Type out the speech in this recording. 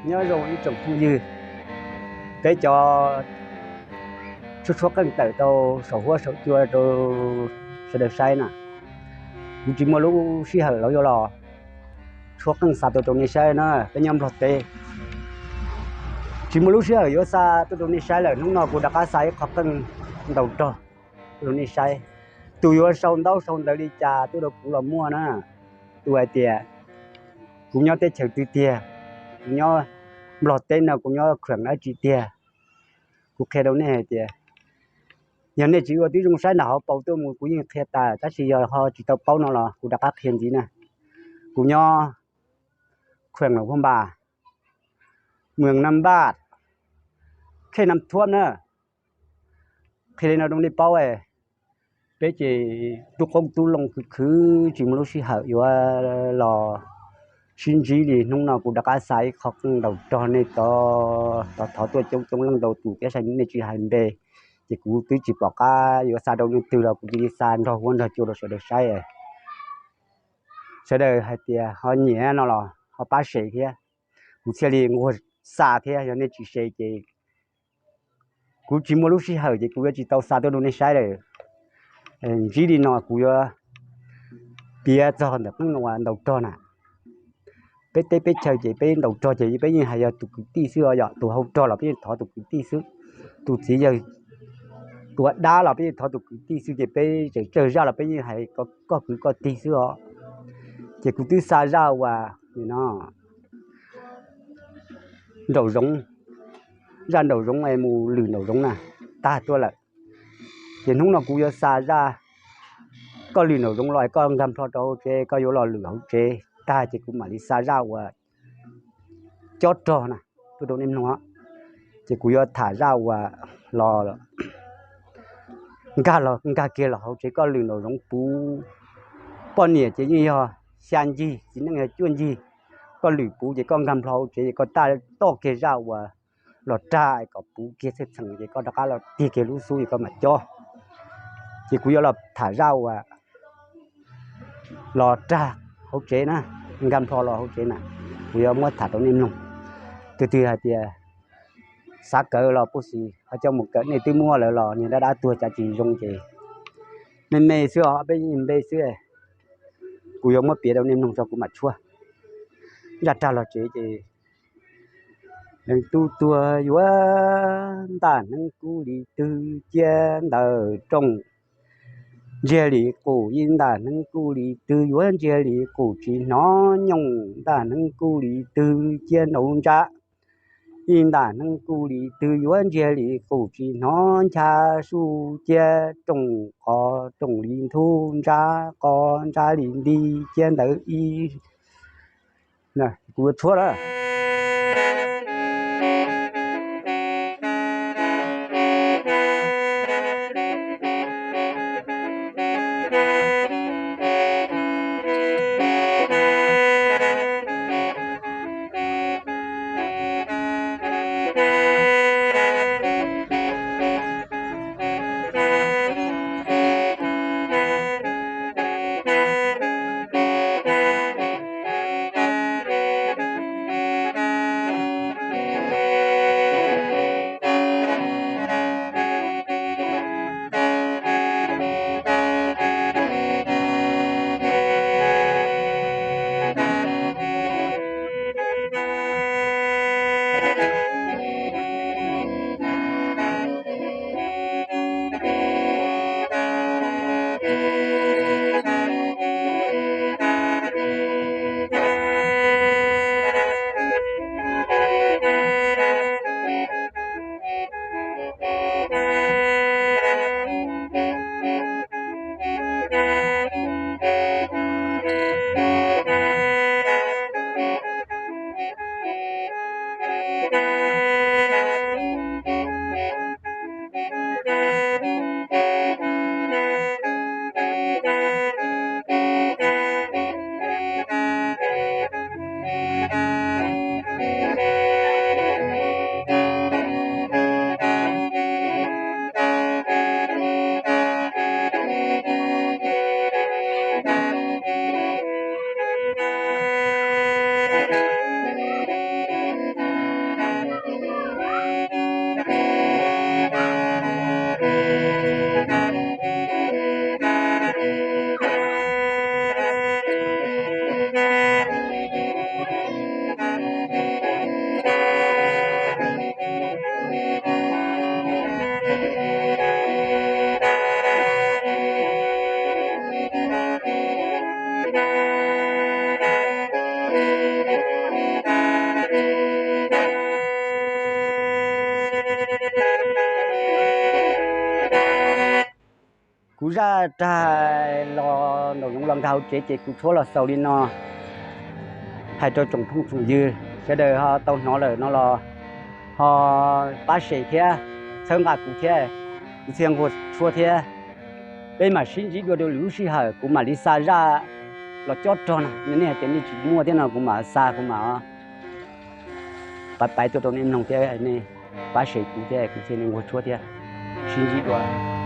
Nyob zoo ib tsoom phooj ywg, peb cov tshuab tshuab qeej tawm rau saum huab saum cua rau sawv daws saib na. Kuv tsis muaj lub sij hawm los yuav los tshuab qeej xa tuaj rau nej saib na, peb nyob Nplog teb. Tsis muaj lub sij hawm yuav xa tuaj rau nej saib lawm, hnub no kuv rov qab xa ib qho qeej ntaus rog tuaj rau nej saib. Tus yuav sau ntaub sau ntawv li cas tuaj rau kuv los muaj na. Tus hais tias, kuv nyob teb chaws twg tiag, kuv nyob Nplog teb no kuv nyob khuam dab tsi tiag. Kuv qhia rau nej hais tias, yog nej tsis ua tib zoo saib nram hauv paus tuaj mus kuv yeej qhia tas, tab sis yog ho tsis tau paub no los kuv rov qab qhia ntxiv na. Kuv nyob khuam Luam Phab Npas, mws Nam Npaj, khej Nam Thuab na. Qhia li no rau nej paub, peb ces tub qoob tub loo khwv khwv tsis muaj lub sij hawm yuav los sib ntsib li. Hnub no kuv rov qab xa ib qho qeej ntaus rog nej tod, thov tuaj coob coob leej ntau tus thiab, nej tsis hais npe ces kuv twb tsis pom qab yuav xa rau leej twg los kuv cia li xa nrog huab nrog cua rau sawv daws saib. Sawv daws hais tias ho nyiam no los ho pab share thiab, kuv thiaj li nquag xa thiab. Yog nej tsis share ces kuv tsis muaj lub sij hawm ces kuv yuav tsis tau xa tuaj rau nej saib lawm. Ntsib li no kuv yuav piav txog ntawm qeej ntaus rog na. Peb teb peb chaw ces peb ntaus rog ces peb yeej hais yog tus kwv tij xwb os, yog tus hauv rog los peb yeej thov tus kwv tij xwb, tus txiv yawg tua dab los peb yeej thov tus kwv tij xwb, ces peb tseem tsawg zaj los peb yeej hais koj kwv koj tij xwb os. Ces kuv twb xa zaj uas no nraum zoov, zaj nraum zoov es mus lwm nraum zoov na, tag tuaj lawm. Ces hnub no kuv yuav xa zaj koj lwm nraum zoov los es koj nkag nplho rau hauv tsev, koj yuav los lwm hauv tsev tag ces kuv mam li xa zaj uas cob rog na tuaj rau nej mloog. Ces kuv yuav tham zaj uas los nkag los nkag kiag los hauv tsev, koj lwm nraum zoov puv. Poj niam ces yeej yog xya ncig, txiv neej yog cuaj ncig. Koj lwm puv ces koj nkag nplho hauv tsev ces koj taj toj kiag zaj uas los rag kom puv kiag txheej txheem ces koj rov qab los tig kiag lub xub es koj mam cob. Ces kuv yuav los tham zaj uas los rag hauv tsev na, nkag nplho los hauv tsev na, kuv yuav muab tham rau nej mloog. Tus twg hais tias xav kawm los puj xis ho coj mus kawm, nej twb muaj lawm los niag dab dab tuag cas tsis zoo ces me me xwb os, peb yeej npe xwb. Kuv yuav muab piav rau nej mloog tso kuv mam tshuab. Zaj rag los tsev ces neeg tub tuag yuav ntaj hneev kub li twg, ciab ntawm rooj ntsiag li qus, ib ntaj hneev kub li twg yuav ntsiag li qus tsis hnov nyooj, ntaj hneev kub li twg ciab nraum ntsab, ib ntaj hneev kub li twg yuav ntsiag li qus tsis hnov ncha su, ciab rooj qos rooj li ntub, ntsab qos ntsab li nti, ciab ntawm ib. Kuv yuav tshuab lawm. Kuv zaj rag los nraum zoov los nkag hauv tsev ces kuv tshuab los xaus li no, hais rau tsoom phooj tsoom ywg sawv daws ho tau hnov lawm no los ho pab share thiab, txhawb nqa kuv thiab, kuv thiaj nquag tshuab thiab. Peb mam sib ntsib dua rau lwm lub sij hawm, kuv mam li xa zaj los cob rog no, nej hais tias nej tsis muaj thiab no kuv mam xa, kuv mam paiv paiv tuaj rau nej mloog thiab, nej pab share kuv thiab kuv thiaj li nquag tshuab thiab. Sib ntsib dua.